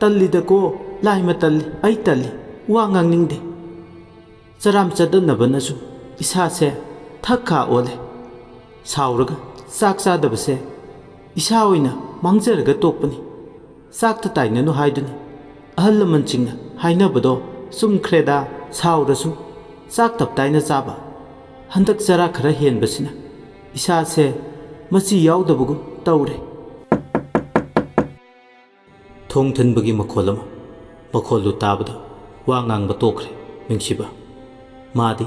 ꯇꯜꯂꯤꯗꯀꯣ, ꯂꯥꯏꯃ ꯇꯜꯂꯤ, ꯑꯩ ꯇꯜꯂꯤ, ꯋꯥ ꯉꯥꯡꯅꯤꯡꯗꯦ꯫ ꯆꯔꯥꯝ ꯆꯠꯅꯅꯕꯅꯁꯨ ꯏꯁꯥꯁꯦ ꯊꯛ ꯈꯥ ꯑꯣꯜꯂꯦ꯫ ꯁꯥꯎꯔꯒ ꯆꯥꯛ ꯆꯥꯗꯕꯁꯦ ꯏꯁꯥ ꯑꯣꯏꯅ ꯃꯥꯡꯖꯔꯒ ꯇꯣꯛꯄꯅꯤ꯫ ꯆꯥꯛꯇ ꯇꯥꯏꯅꯅꯨ ꯍꯥꯏꯗꯨꯅꯤ ꯑꯍꯜ ꯂꯃꯟꯁꯤꯡꯅ ꯍꯥꯏꯅꯕꯗꯣ ꯆꯨꯝꯈ꯭ꯔꯦꯗ꯫ ꯁꯥꯎꯔꯁꯨ ꯆꯥꯛ ꯇꯞ ꯇꯥꯏꯅ ꯆꯥꯕ꯫ ꯍꯟꯗꯛ ꯆꯔꯥ ꯈꯔ ꯍꯦꯟꯕꯁꯤꯅ ꯏꯁꯥꯁꯦ ꯃꯆꯤ ꯌꯥꯎꯗꯕꯒꯨꯝ ꯇꯧꯔꯦ꯫ ꯊꯣꯡ ꯊꯤꯟꯕꯒꯤ ꯃꯈꯣꯜ ꯑꯃ꯫ ꯃꯈꯣꯜꯗꯨ ꯇꯥꯕꯗ ꯋꯥ ꯉꯥꯡꯕ ꯇꯣꯛꯈ꯭ꯔꯦ ꯃꯤꯡꯁꯤꯕ꯫ ꯃꯥꯗꯤ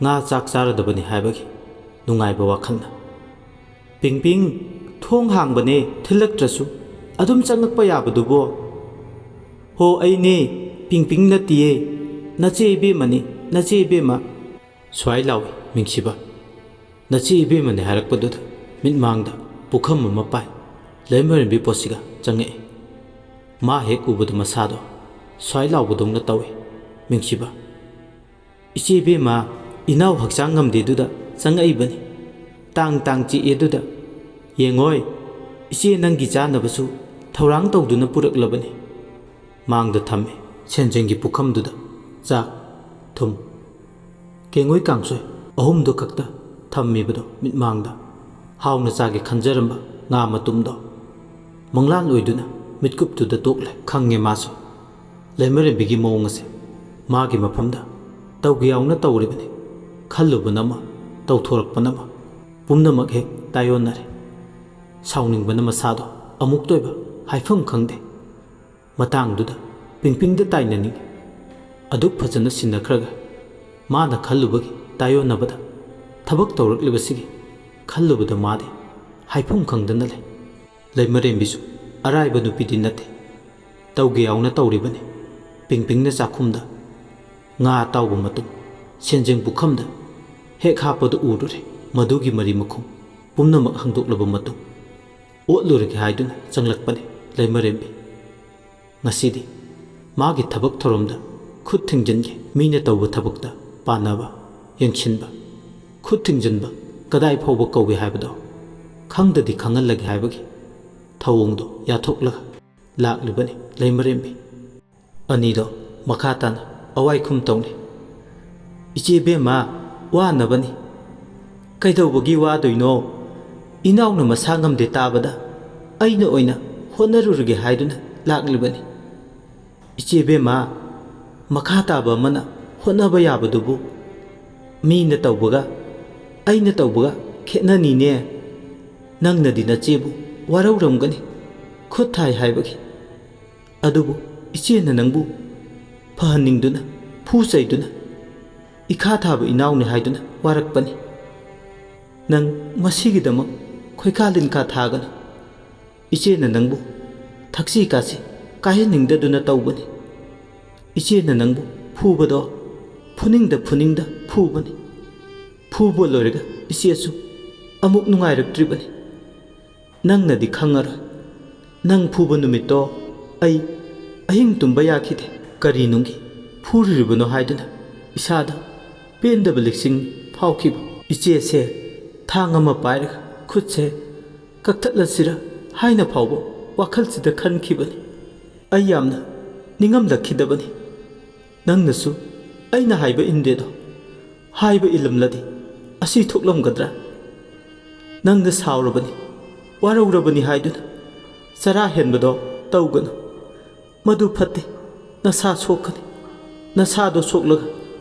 ꯉꯥ ꯆꯥꯛ ꯆꯥꯔꯗꯕꯅꯤ ꯍꯥꯏꯕꯒꯤ ꯅꯨꯡꯉꯥꯏꯕ ꯋꯥꯈꯜꯅ꯫ "ꯄꯤꯡ ꯄꯤꯡ, ꯊꯣꯡ ꯍꯥꯡꯕꯅꯦ, ꯊꯤꯜꯂꯛꯇ꯭ꯔꯁꯨ ꯑꯗꯨꯝ ꯆꯪꯉꯛꯄ ꯌꯥꯕꯗꯨꯕꯣ?" "ꯍꯣ, ꯑꯩꯅꯦ, ꯄꯤꯡ ꯄꯤꯡ ꯅꯠꯇꯤꯌꯦ, ꯅꯆꯦ ꯏꯕꯦꯝꯃꯅꯤ, ꯅꯆꯦ ꯏꯕꯦꯝꯃ꯫" ꯁ꯭ꯋꯥꯏ ꯂꯥꯎꯏ ꯃꯤꯡꯁꯤꯕ꯫ ꯅꯆꯦ ꯏꯕꯦꯝꯃꯅꯦ ꯍꯥꯏꯔꯛꯄꯗꯨꯗ ꯃꯤꯠꯃꯥꯡꯗ ꯄꯨꯈꯝ ꯑꯃ ꯄꯥꯏ ꯂꯩꯃꯔꯦꯝꯕꯤ ꯄꯣꯠꯁꯤꯒ ꯆꯪꯉꯛꯏ꯫ ꯃꯥ ꯍꯦꯛ ꯎꯕꯗ ꯃꯁꯥꯗꯣ ꯁ꯭ꯋꯥꯏ ꯂꯥꯎꯕꯗꯧꯅ ꯇꯧꯏ ꯃꯤꯡꯁꯤꯕ꯫ "ꯏꯆꯦ ꯏꯕꯦꯝꯃ, ꯏꯅꯥꯎ ꯍꯛꯆꯥꯡ ꯉꯝꯗꯦꯗꯨꯗ ꯆꯪꯉꯛꯏꯕꯅꯤ꯫ ꯇꯥꯡ ꯇꯥꯡ ꯆꯤꯛꯑꯦꯗꯨꯗ ꯌꯦꯡꯉꯣꯏ, ꯏꯆꯦ ꯅꯪꯒꯤ ꯆꯥꯅꯕꯁꯨ ꯊꯧꯔꯥꯡ ꯇꯧꯗꯨꯅ ꯄꯨꯔꯛꯂꯕꯅꯤ꯫" ꯃꯥꯡꯗ ꯊꯝꯃꯤ ꯁꯦꯟꯖꯦꯡꯒꯤ ꯄꯨꯈꯝꯗꯨꯗ ꯆꯥꯛ, ꯊꯨꯝ, ꯀꯦꯡꯉꯣꯏ ꯀꯥꯡꯁꯣꯏ ꯑꯍꯨꯝꯗꯨ ꯈꯛꯇ ꯊꯝꯃꯤꯕꯗꯣ ꯃꯤꯠꯃꯥꯡꯗ꯫ ꯍꯥꯎꯅ ꯆꯥꯒꯦ ꯈꯟꯖꯔꯝꯕ ꯉꯥ ꯃꯇꯨꯝꯗꯣ ꯃꯪꯂꯥꯟ ꯑꯣꯏꯗꯨꯅ ꯃꯤꯠꯀꯨꯞꯇꯨꯗ ꯇꯣꯛꯂꯦ꯫ ꯈꯪꯉꯦ ꯃꯥꯁꯨ ꯂꯩꯃꯔꯦꯝꯕꯤꯒꯤ ꯃꯑꯣꯡ ꯑꯁꯦ꯫ ꯃꯥꯒꯤ ꯃꯐꯝꯗ ꯇꯧꯒꯦ ꯌꯥꯎꯅ ꯇꯧꯔꯤꯕꯅꯤ꯫ ꯈꯜꯂꯨꯕꯅ ꯑꯃ, ꯇꯧꯊꯣꯔꯛꯄꯅ ꯑꯃ, ꯄꯨꯝꯅꯃꯛ ꯍꯦꯛ ꯇꯥꯏꯑꯣꯟꯅꯔꯦ꯫ ꯁꯥꯎꯅꯤꯡꯕꯅ ꯃꯁꯥꯗꯣ ꯑꯃꯨꯛꯇꯣꯏꯕ ꯍꯥꯏꯐꯝ ꯈꯪꯗꯦ꯫ ꯃꯇꯥꯡꯗꯨꯗ ꯄꯤꯡꯄꯤꯡꯗ ꯇꯥꯏꯅꯅꯤꯡꯏ꯫ ꯑꯗꯨꯛ ꯐꯖꯅ ꯁꯤꯟꯅꯈ꯭ꯔꯒ ꯃꯥꯅ ꯈꯜꯂꯨꯕꯒꯤ ꯇꯥꯏꯑꯣꯟꯅꯕꯗ ꯊꯕꯛ ꯇꯧꯔꯛꯂꯤꯕꯁꯤꯒꯤ ꯈꯜꯂꯨꯕꯗ ꯃꯥꯗꯤ ꯍꯥꯏꯐꯝ ꯈꯪꯗꯅ ꯂꯩ꯫ ꯂꯩꯃꯔꯦꯝꯕꯤꯁꯨ ꯑꯔꯥꯏꯕ ꯅꯨꯄꯤꯗꯤ ꯅꯠꯇꯦ꯫ ꯇꯧꯒꯦ ꯌꯥꯎꯅ ꯇꯧꯔꯤꯕꯅꯤ꯫ ꯄꯤꯡꯄꯤꯡꯅ ꯆꯥꯛꯈꯨꯝꯗ ꯉꯥ ꯑꯇꯥꯎꯕ ꯃꯇꯨꯝ ꯁꯦꯟꯖꯦꯡ ꯄꯨꯈꯝꯗ ꯍꯦꯛ ꯍꯥꯞꯄꯗꯨ ꯎꯔꯨꯔꯦ꯫ ꯃꯗꯨꯒꯤ ꯃꯔꯤ ꯃꯈꯨꯝ ꯄꯨꯝꯅꯃꯛ ꯍꯥꯡꯗꯣꯛꯂꯕ ꯃꯇꯨꯡ ꯑꯣꯠꯂꯨꯔꯒꯦ ꯍꯥꯏꯗꯨꯅ ꯆꯪꯂꯛꯄꯅꯤ ꯂꯩꯃꯔꯦꯝꯕꯤ꯫ ꯉꯁꯤꯗꯤ ꯃꯥꯒꯤ ꯊꯕꯛ ꯊꯧꯔꯝꯗ ꯈꯨꯠ ꯊꯤꯡꯖꯤꯟꯒꯦ꯫ ꯃꯤꯅ ꯇꯧꯕ ꯊꯕꯛꯇ ꯄꯥꯟꯅꯕ, ꯌꯦꯡꯁꯤꯟꯕ, ꯈꯨꯠ ꯊꯤꯡꯖꯤꯟꯕ ꯀꯗꯥꯏ ꯐꯥꯎꯕ ꯀꯧꯏ ꯍꯥꯏꯕꯗꯣ ꯈꯪꯗꯗꯤ ꯈꯪꯍꯜꯂꯒꯦ ꯍꯥꯏꯕꯒꯤ ꯊꯧꯑꯣꯡꯗꯣ ꯌꯥꯊꯣꯛꯂꯒ ꯂꯥꯛꯂꯤꯕꯅꯤ ꯂꯩꯃꯔꯦꯝꯕꯤ꯫ ꯑꯅꯤꯗꯣ ꯃꯈꯥ ꯇꯥꯅ ꯑꯋꯥꯏꯈꯨꯝ ꯇꯧꯅꯤ꯫ "ꯏꯆꯦ ꯕꯦꯝꯃ, ꯋꯥꯅꯕꯅꯤ꯫ ꯀꯩꯗꯧꯕꯒꯤ ꯋꯥꯗꯣꯏꯅꯣ? ꯏꯅꯥꯎꯅ ꯃꯁꯥ ꯉꯝꯗꯦ ꯇꯥꯕꯗ ꯑꯩꯅ ꯑꯣꯏꯅ ꯍꯣꯠꯅꯔꯨꯔꯒꯦ ꯍꯥꯏꯗꯨꯅ ꯂꯥꯛꯂꯤꯕꯅꯤ꯫ ꯏꯆꯦ ꯕꯦꯝꯃ, ꯃꯈꯥ ꯇꯥꯕ ꯑꯃꯅ ꯍꯣꯠꯅꯕ ꯌꯥꯕꯗꯨꯕꯨ ꯃꯤꯅ ꯇꯧꯕꯒ ꯑꯩꯅ ꯇꯧꯕꯒ ꯈꯦꯠꯅꯅꯤꯅꯦ꯫ ꯅꯪꯅꯗꯤ ꯅꯆꯦꯕꯨ ꯋꯥꯔꯧꯔꯝꯒꯅꯤ, ꯈꯨꯠ ꯊꯥꯏ ꯍꯥꯏꯕꯒꯤ꯫ ꯑꯗꯨꯕꯨ ꯏꯆꯦꯅ ꯅꯪꯕꯨ ꯐꯍꯟꯅꯤꯡꯗꯨꯅ, ꯐꯨ ꯆꯩꯗꯨꯅ, ꯏꯈꯥ ꯊꯥꯕ ꯏꯅꯥꯎꯅꯤ ꯍꯥꯏꯗꯨꯅ ꯋꯥꯔꯛꯄꯅꯤ꯫ ꯅꯪ ꯃꯁꯤꯒꯤꯗꯃꯛ ꯈꯣꯏꯈꯥ ꯂꯤꯟꯈꯥ ꯊꯥꯒꯅꯨ꯫ ꯏꯆꯦꯅ ꯅꯪꯕꯨ ꯊꯛꯁꯤ ꯈꯥꯁꯤ ꯀꯥꯏꯍꯟꯅꯤꯡꯗꯗꯨꯅ ꯇꯧꯕꯅꯤ꯫ ꯏꯆꯦꯅ ꯅꯪꯕꯨ ꯐꯨꯕꯗꯣ ꯐꯨꯅꯤꯡꯗ ꯐꯨꯅꯤꯡꯗ ꯐꯨꯕꯅꯤ꯫ ꯐꯨꯕ ꯂꯣꯏꯔꯒ ꯏꯆꯦꯁꯨ ꯑꯃꯨꯛ ꯅꯨꯡꯉꯥꯏꯔꯛꯇ꯭ꯔꯤꯕꯅꯤ꯫ ꯅꯪꯅꯗꯤ ꯈꯪꯉꯔꯣꯏ꯫ ꯅꯪ ꯐꯨꯕ ꯅꯨꯃꯤꯠꯇꯣ ꯑꯩ ꯑꯍꯤꯡ ꯇꯨꯝꯕ ꯌꯥꯈꯤꯗꯦ꯫ ꯀꯔꯤ ꯅꯨꯡꯒꯤ ꯐꯨꯔꯨꯔꯤꯕꯅꯣ ꯍꯥꯏꯗꯨꯅ ꯏꯁꯥꯗ ꯄꯦꯟꯗꯕ ꯂꯤꯛꯁꯤꯡ ꯐꯥꯎꯈꯤꯕ꯫ ꯏꯆꯦꯁꯦ ꯊꯥꯡ ꯑꯃ ꯄꯥꯏꯔꯒ ꯈꯨꯠꯁꯦ ꯀꯛꯊꯠꯂꯁꯤꯔ ꯍꯥꯏꯅ ꯐꯥꯎꯕ ꯋꯥꯈꯜꯁꯤꯗ ꯈꯟꯈꯤꯕꯅꯤ꯫ ꯑꯩ ꯌꯥꯝꯅ ꯅꯤꯡꯉꯝꯂꯛꯈꯤꯗꯕꯅꯤ꯫ ꯅꯪꯅꯁꯨ ꯑꯩꯅ ꯍꯥꯏꯕ ꯏꯟꯗꯦꯗꯣ꯫ ꯍꯥꯏꯕ ꯏꯜꯂꯝꯂꯗꯤ ꯑꯁꯤ ꯊꯣꯛꯂꯝꯒꯗ꯭ꯔꯥ? ꯅꯪꯅ ꯁꯥꯎꯔꯕꯅꯤ, ꯋꯥꯔꯧꯔꯕꯅꯤ ꯍꯥꯏꯗꯨꯅ ꯆꯔꯥ ꯍꯦꯟꯕꯗꯣ ꯇꯧꯒꯅꯨ꯫ ꯃꯗꯨ ꯐꯠꯇꯦ꯫ ꯅꯁꯥ ꯁꯣꯛꯀꯅꯤ꯫ ꯅꯁꯥꯗꯣ ꯁꯣꯛꯂꯒ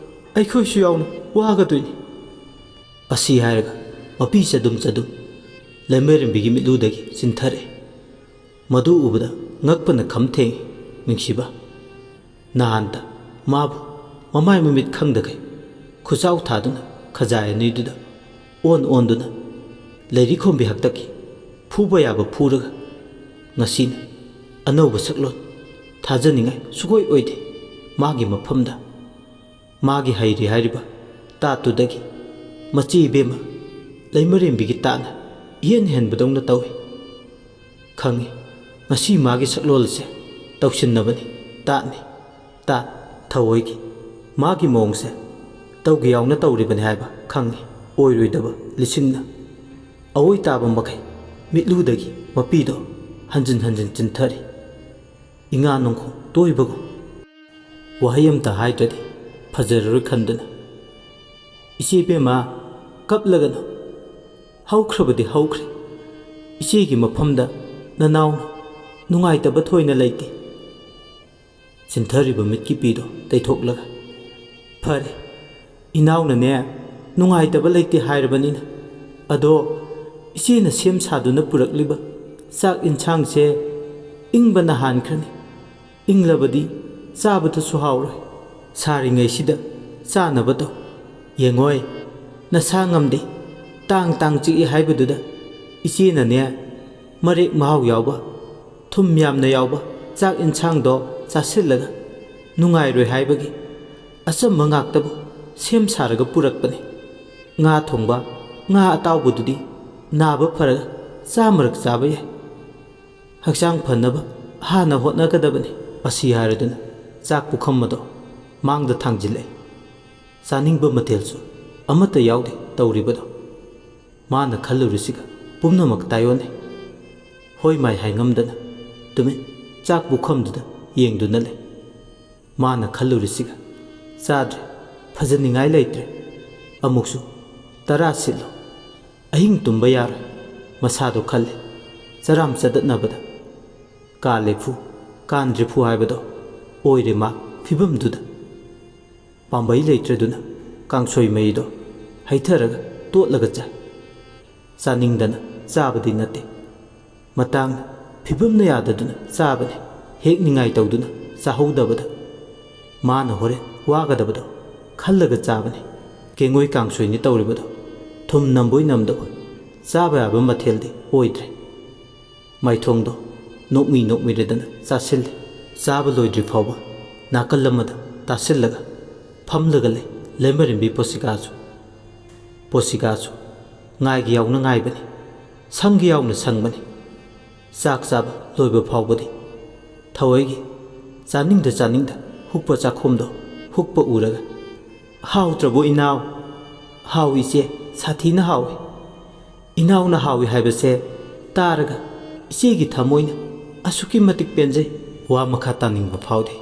ꯑꯩꯈꯣꯏꯁꯨ ꯌꯥꯎꯅ ꯋꯥꯒꯗꯣꯏꯅꯤ꯫ ꯑꯁꯤ ꯍꯥꯏꯔꯒ ꯃꯄꯤ ꯆꯗꯨꯝ ꯆꯗꯨꯝ ꯂꯩꯃꯔꯦꯝꯕꯤꯒꯤ ꯃꯤꯠꯂꯨꯗꯒꯤ ꯆꯤꯟꯊꯔꯛꯏ꯫ ꯃꯗꯨ ꯎꯕꯗ ꯉꯛꯄꯅ ꯈꯝ ꯊꯦꯡꯉꯤ ꯅꯨꯡꯁꯤꯕ꯫ ꯅꯍꯥꯟꯇ ꯃꯥꯕꯨ ꯃꯃꯥꯏ ꯃꯃꯤꯠ ꯈꯪꯗꯈꯩ ꯈꯨꯆꯥꯎ ꯊꯥꯗꯨꯅ ꯈꯖꯥꯏ ꯑꯅꯤꯗꯨꯗ ꯑꯣꯟ ꯑꯣꯟꯗꯨꯅ ꯂꯩꯔꯤ ꯈꯣꯝꯕꯤ ꯍꯥꯛꯇꯛꯀꯤ ꯐꯨꯕ ꯌꯥꯕ ꯐꯨꯔꯒ, ꯉꯁꯤꯅ ꯑꯅꯧꯕ ꯁꯛꯂꯣꯟ ꯊꯥꯖꯅꯤꯡꯉꯥꯏ ꯁꯨꯛꯑꯣꯏ ꯑꯣꯏꯗꯦ꯫ ꯃꯥꯒꯤ ꯃꯐꯝꯗ ꯃꯥꯒꯤ ꯍꯩꯔꯤ ꯍꯥꯏꯔꯤꯕ ꯇꯥꯠꯇꯨꯗꯒꯤ ꯃꯆꯦ ꯏꯕꯦꯝꯃ ꯂꯩꯃꯔꯦꯝꯕꯤꯒꯤ ꯇꯥꯠꯅ ꯏꯍꯦꯟ ꯍꯦꯟꯕꯗꯧꯅ ꯇꯧꯏ꯫ ꯈꯪꯏ, ꯉꯁꯤ ꯃꯥꯒꯤ ꯁꯛꯂꯣꯜ ꯑꯁꯦ ꯇꯧꯁꯤꯟꯅꯕꯅꯤ, ꯇꯥꯠꯅꯤ, ꯇꯥꯠ ꯊꯑꯣꯏꯒꯤ꯫ ꯃꯥꯒꯤ ꯃꯑꯣꯡꯁꯦ ꯇꯧꯒꯦ ꯌꯥꯎꯅ ꯇꯧꯔꯤꯕꯅꯤ ꯍꯥꯏꯕ ꯈꯪꯏ꯫ ꯑꯣꯏꯔꯣꯏꯗꯕ ꯂꯤꯁꯤꯡꯅ ꯑꯋꯣꯏ ꯇꯥꯕ ꯃꯈꯩ ꯃꯤꯠꯂꯨꯗꯒꯤ ꯃꯄꯤꯗꯣ ꯍꯟꯖꯤꯟ ꯍꯟꯖꯤꯟ ꯆꯤꯟꯊꯔꯤ꯫ ꯏꯉꯥ ꯅꯣꯡꯈꯣꯡ ꯇꯣꯏꯕꯒꯨꯝ꯫ ꯋꯥꯍꯩ ꯑꯃꯇ ꯍꯥꯏꯗ꯭ꯔꯗꯤ ꯐꯖꯔꯔꯣꯏ ꯈꯟꯗꯨꯅ, "ꯏꯆꯦ ꯏꯕꯦꯝꯃ, ꯀꯞꯂꯒꯅꯨ꯫ ꯍꯧꯈ꯭ꯔꯕꯗꯤ ꯍꯧꯈ꯭ꯔꯦ꯫ ꯏꯆꯦꯒꯤ ꯃꯐꯝꯗ ꯅꯅꯥꯎꯅ ꯅꯨꯡꯉꯥꯏꯇꯕ ꯊꯣꯏꯅ ꯂꯩꯇꯦ"꯫ ꯆꯤꯟꯊꯔꯤꯕ ꯃꯤꯠꯀꯤ ꯄꯤꯗꯣ ꯇꯩꯊꯣꯛꯂꯒ, "ꯐꯔꯦ, ꯏꯅꯥꯎꯅꯅꯦ ꯅꯨꯡꯉꯥꯏꯇꯕ ꯂꯩꯇꯦ ꯍꯥꯏꯔꯕꯅꯤꯅ꯫ ꯑꯗꯣ ꯏꯆꯦꯅ ꯁꯦꯝ ꯁꯥꯗꯨꯅ ꯄꯨꯔꯛꯂꯤꯕ ꯆꯥꯛ ꯏꯟꯁꯥꯡꯁꯦ ꯏꯪꯕꯅ ꯍꯥꯟꯈ꯭ꯔꯅꯤ꯫ ꯏꯪꯂꯕꯗꯤ ꯆꯥꯕꯗꯁꯨ ꯍꯥꯎꯔꯣꯏ꯫ ꯁꯥꯔꯤꯉꯩꯁꯤꯗ ꯆꯥꯅꯕ ꯇꯧ꯫ ꯌꯦꯡꯉꯣꯏ, ꯅꯁꯥ ꯉꯝꯗꯦ, ꯇꯥꯡ ꯇꯥꯡ ꯆꯤꯛꯏ ꯍꯥꯏꯕꯗꯨꯗ ꯏꯆꯦꯅꯅꯦ ꯃꯔꯦꯛ ꯃꯍꯥꯎ ꯌꯥꯎꯕ, ꯊꯨꯝ ꯌꯥꯝꯅ ꯌꯥꯎꯕ ꯆꯥꯛ ꯏꯟꯁꯥꯡꯗꯣ ꯆꯥꯁꯤꯜꯂꯒ ꯅꯨꯡꯉꯥꯏꯔꯣꯏ ꯍꯥꯏꯕꯒꯤ ꯑꯆꯝꯕ ꯉꯥꯛꯇꯕꯨ ꯁꯦꯝ ꯁꯥꯔꯒ ꯄꯨꯔꯛꯄꯅꯤ꯫ ꯉꯥ ꯊꯣꯡꯕ, ꯉꯥ ꯑꯇꯥꯎꯕꯗꯨꯗꯤ ꯅꯥꯕ ꯐꯔꯒ ꯆꯥꯃꯔꯛ ꯆꯥꯕ ꯌꯥꯏ꯫ ꯍꯛꯆꯥꯡ ꯐꯅꯕ ꯍꯥꯟꯅ ꯍꯣꯠꯅꯒꯗꯕꯅꯤ"꯫ ꯑꯁꯤ ꯍꯥꯏꯔꯗꯨꯅ ꯆꯥꯛ ꯄꯨꯈꯝ ꯑꯗꯣ ꯃꯥꯡꯗ ꯊꯥꯡꯖꯤꯜꯂꯛꯏ꯫ ꯆꯥꯅꯤꯡꯕ ꯃꯊꯦꯜꯁꯨ ꯑꯃꯠꯇ ꯌꯥꯎꯗꯦ ꯇꯧꯔꯤꯕꯗꯣ꯫ ꯃꯥꯅ ꯈꯜꯂꯨꯔꯤꯁꯤꯒ ꯄꯨꯝꯅꯃꯛ ꯇꯥꯏꯑꯣꯟꯅꯩ꯫ ꯍꯣꯏ ꯃꯥꯏ ꯍꯥꯏꯉꯝꯗꯅ ꯇꯨꯃꯤꯟ ꯆꯥꯛ ꯄꯨꯈꯝꯗꯨꯗ ꯌꯦꯡꯗꯨꯅ ꯂꯩ꯫ ꯃꯥꯅ ꯈꯜꯂꯨꯔꯤꯁꯤꯒ ꯆꯥꯗ꯭ꯔꯦ, ꯐꯖꯅꯤꯡꯉꯥꯏ ꯂꯩꯇ꯭ꯔꯦ꯫ ꯑꯃꯨꯛꯁꯨ ꯇꯔꯥ ꯁꯤꯠꯂꯣ꯫ ꯑꯍꯤꯡ ꯇꯨꯝꯕ ꯌꯥꯔꯣꯏ꯫ ꯃꯁꯥꯗꯣ ꯈꯜꯂꯦ, ꯆꯔꯥꯝ ꯆꯗꯠꯅꯕꯗ꯫ ꯀꯥꯜꯂꯦ ꯐꯨ, ꯀꯥꯟꯗ꯭ꯔꯦ ꯐꯨ ꯍꯥꯏꯕꯗꯣ ꯑꯣꯏꯔꯦ ꯃꯥ ꯐꯤꯕꯝꯗꯨꯗ꯫ ꯄꯥꯝꯕꯩ ꯂꯩꯇ꯭ꯔꯗꯨꯅ ꯀꯥꯡꯁꯣꯏ ꯃꯍꯤꯗꯣ ꯍꯩꯊꯔꯒ ꯇꯣꯠꯂꯒ ꯆꯥꯏ꯫ ꯆꯥꯅꯤꯡꯗꯅ ꯆꯥꯕꯗꯤ ꯅꯠꯇꯦ, ꯃꯇꯥꯡꯅ ꯐꯤꯕꯝꯅ ꯌꯥꯗꯗꯨꯅ ꯆꯥꯕꯅꯤ꯫ ꯍꯦꯛꯅꯤꯡꯉꯥꯏ ꯇꯧꯗꯨꯅ ꯆꯥꯍꯧꯗꯕꯗ ꯃꯥꯅ ꯍꯣꯔꯦꯟ ꯋꯥꯒꯗꯕꯗꯣ ꯈꯜꯂꯒ ꯆꯥꯕꯅꯤ꯫ ꯀꯦꯡꯉꯣꯏ ꯀꯥꯡꯁꯣꯏꯅꯤ ꯇꯧꯔꯤꯕꯗꯣ꯫ ꯊꯨꯝ ꯅꯝꯕꯣꯏ ꯅꯝꯗꯕꯣꯏ ꯆꯥꯕ ꯌꯥꯕ ꯃꯊꯦꯜꯗꯤ ꯑꯣꯏꯗ꯭ꯔꯦ꯫ ꯃꯥꯏꯊꯣꯡꯗꯣ ꯅꯣꯛꯃꯤ ꯅꯣꯛꯃꯤꯔꯗꯅ ꯆꯥꯁꯤꯜꯂꯤ꯫ ꯆꯥꯕ ꯂꯣꯏꯗ꯭ꯔꯤ ꯐꯥꯎꯕ ꯅꯥꯀꯜ ꯑꯃꯗ ꯇꯥꯁꯤꯜꯂꯒ ꯐꯝꯂꯒ ꯂꯩ ꯂꯩꯃꯔꯦꯝꯕꯤ ꯄꯣꯁꯤꯀꯥꯁꯨ꯫ ꯄꯣꯁꯤꯀꯥꯁꯨ ꯉꯥꯏꯒꯤ ꯌꯥꯎꯅ ꯉꯥꯏꯕꯅꯤ, ꯁꯪꯒꯤ ꯌꯥꯎꯅ ꯁꯪꯕꯅꯤ꯫ ꯆꯥꯛ ꯆꯥꯕ ꯂꯣꯏꯕ ꯐꯥꯎꯕꯗꯤ ꯊꯋꯥꯏꯒꯤ ꯆꯥꯅꯤꯡꯗ ꯆꯥꯅꯤꯡꯗ ꯍꯨꯛꯄ ꯆꯥꯛꯈꯣꯝꯗꯣ ꯍꯨꯛꯄ ꯎꯔꯒ, "ꯍꯥꯎꯇ꯭ꯔꯕꯣ ꯏꯅꯥꯎ?" "ꯍꯥꯎꯏ ꯏꯆꯦ, ꯁꯥꯊꯤꯅ ꯍꯥꯎꯏ꯫" ꯏꯅꯥꯎꯅ ꯍꯥꯎꯏ ꯍꯥꯏꯕꯁꯦ ꯇꯥꯔꯒ ꯏꯆꯦꯒꯤ ꯊꯃꯣꯏꯅ ꯑꯁꯨꯛꯀꯤ ꯃꯇꯤꯛ ꯄꯦꯟꯖꯩ꯫ ꯋꯥ ꯃꯈꯥ ꯇꯥꯅꯤꯡꯕ ꯐꯥꯎꯗꯦ꯫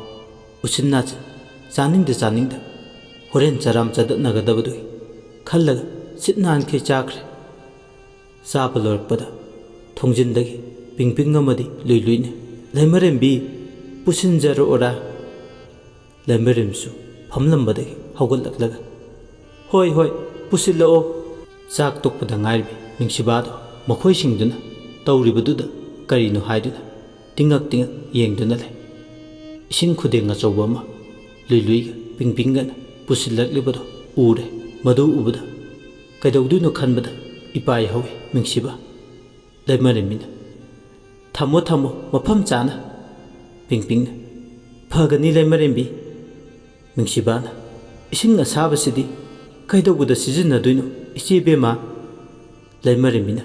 ꯎꯆꯤꯟ ꯅꯥꯆꯤꯟ ꯆꯥꯅꯤꯡꯗ ꯆꯥꯅꯤꯡꯗ ꯍꯣꯔꯦꯟ ꯆꯔꯥꯝ ꯆꯗꯠꯅꯒꯗꯕꯗꯨꯒꯤ ꯈꯜꯂꯒ ꯁꯤꯠ ꯅꯥꯟꯈꯩ ꯆꯥꯈ꯭ꯔꯦ꯫ ꯆꯥꯕ ꯂꯣꯏꯔꯛꯄꯗ ꯊꯣꯡꯖꯤꯟꯗꯒꯤ ꯄꯤꯡꯄꯤꯡ ꯑꯃꯗꯤ ꯂꯨꯏꯂꯨꯏꯅ, "ꯂꯩꯃꯔꯦꯝꯕꯤ, ꯄꯨꯁꯤꯟꯖꯔꯛꯑꯣꯔꯥ?" ꯂꯩꯃꯔꯦꯝꯕꯤꯁꯨ ꯐꯝꯂꯝꯕꯗꯒꯤ ꯍꯧꯒꯠꯂꯛꯂꯒ, "ꯍꯣꯏ, ꯍꯣꯏ, ꯄꯨꯁꯤꯜꯂꯛꯑꯣ꯫" ꯆꯥꯛ ꯇꯣꯛꯄꯗ ꯉꯥꯏꯔꯤꯕꯤ ꯃꯤꯡꯁꯤꯕꯥꯗꯣ ꯃꯈꯣꯏꯁꯤꯡꯗꯨꯅ ꯇꯧꯔꯤꯕꯗꯨꯗ ꯀꯔꯤꯅꯣ ꯍꯥꯏꯗꯨꯅ ꯇꯤꯡꯉꯛ ꯇꯤꯡꯉꯛ ꯌꯦꯡꯗꯨꯅ ꯂꯩ꯫ ꯏꯁꯤꯡ ꯈꯨꯗꯦꯡ ꯑꯆꯧꯕ ꯑꯃ ꯂꯨꯏꯂꯨꯏꯒ ꯄꯤꯡꯄꯤꯡꯒꯅ ꯄꯨꯁꯤꯜꯂꯛꯂꯤꯕꯗꯣ ꯎꯔꯦ꯫ ꯃꯗꯨ ꯎꯕꯗ ꯀꯩꯗꯧꯗꯣꯏꯅꯣ ꯈꯟꯕꯗ ꯏꯄꯥꯏ ꯍꯧꯏ ꯃꯤꯡꯁꯤꯕ꯫ ꯂꯩꯃꯔꯦꯝꯕꯤꯅ, "ꯊꯝꯃꯣ, ꯊꯝꯃꯣ, ꯃꯐꯝ ꯆꯥꯅ꯫" ꯄꯤꯡꯄꯤꯡꯅ, "ꯐꯒꯅꯤ ꯂꯩꯃꯔꯦꯝꯕꯤ꯫" ꯃꯤꯡꯁꯤꯕꯥꯅ, "ꯏꯁꯤꯡ ꯑꯁꯥꯕꯁꯤꯗꯤ ꯀꯩꯗꯧꯕꯗ ꯁꯤꯖꯤꯟꯅꯗꯣꯏꯅꯣ ꯏꯆꯦ ꯕꯦꯝꯃ?" ꯂꯩꯃꯔꯦꯝꯕꯤꯅ,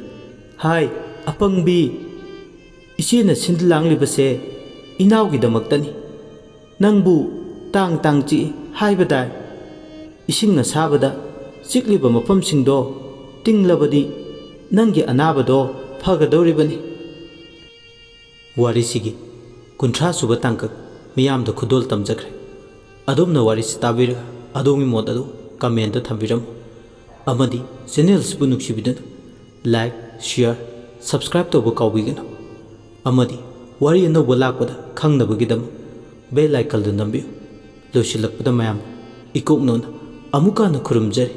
"ꯍꯥꯏ, ꯑꯄꯪꯕꯤ, ꯏꯆꯦꯅ ꯁꯤꯟ ꯂꯥꯡꯂꯤꯕꯁꯦ ꯏꯅꯥꯎꯒꯤꯗꯃꯛꯇꯅꯤ꯫ ꯅꯪꯕꯨ ꯇꯥꯡ ꯇꯥꯡ ꯆꯤꯛꯏ ꯍꯥꯏꯕꯗꯥꯏ? ꯏꯁꯤꯡ ꯑꯁꯥꯕꯗ ꯆꯤꯛꯂꯤꯕ ꯃꯐꯝꯁꯤꯡꯗꯣ ꯇꯤꯡꯂꯕꯗꯤ ꯅꯪꯒꯤ ꯑꯅꯥꯕꯗꯣ ꯐꯒꯗꯧꯔꯤꯕꯅꯤ꯫" ꯋꯥꯔꯤꯁꯤꯒꯤ ꯀꯨꯟꯊ꯭ꯔꯥ ꯁꯨꯕ ꯇꯥꯡꯀꯛ ꯃꯤꯌꯥꯝꯗ ꯈꯨꯗꯣꯜ ꯇꯝꯖꯈ꯭ꯔꯦ꯫ ꯑꯗꯣꯝꯅ ꯋꯥꯔꯤꯁꯤ ꯇꯥꯕꯤꯔꯒ ꯑꯗꯣꯝꯒꯤ ꯃꯣꯠ ꯑꯗꯨ comment ꯊꯝꯕꯤꯔꯝꯃꯨ꯫ ꯑꯃꯗꯤ channel ꯑꯁꯤꯕꯨ ꯅꯨꯡꯁꯤꯕꯤꯗꯨꯅ like, share, subscribe ꯇꯧꯕ ꯀꯥꯎꯕꯤꯒꯅꯨ꯫ ꯑꯃꯗꯤ ꯋꯥꯔꯤ ꯑꯅꯧꯕ ꯂꯥꯛꯄꯗ ꯈꯪꯅꯕꯒꯤꯗꯃꯛ bell icon ꯗꯨ ꯅꯝꯕꯤꯌꯨ꯫ ꯂꯣꯏꯁꯤꯜꯂꯛꯄꯗ ꯃꯌꯥꯝ ꯏꯀꯣꯛꯅꯧꯅ ꯑꯃꯨꯛꯀ ꯍꯟꯅ ꯈꯨꯔꯨꯝꯖꯔꯤ꯫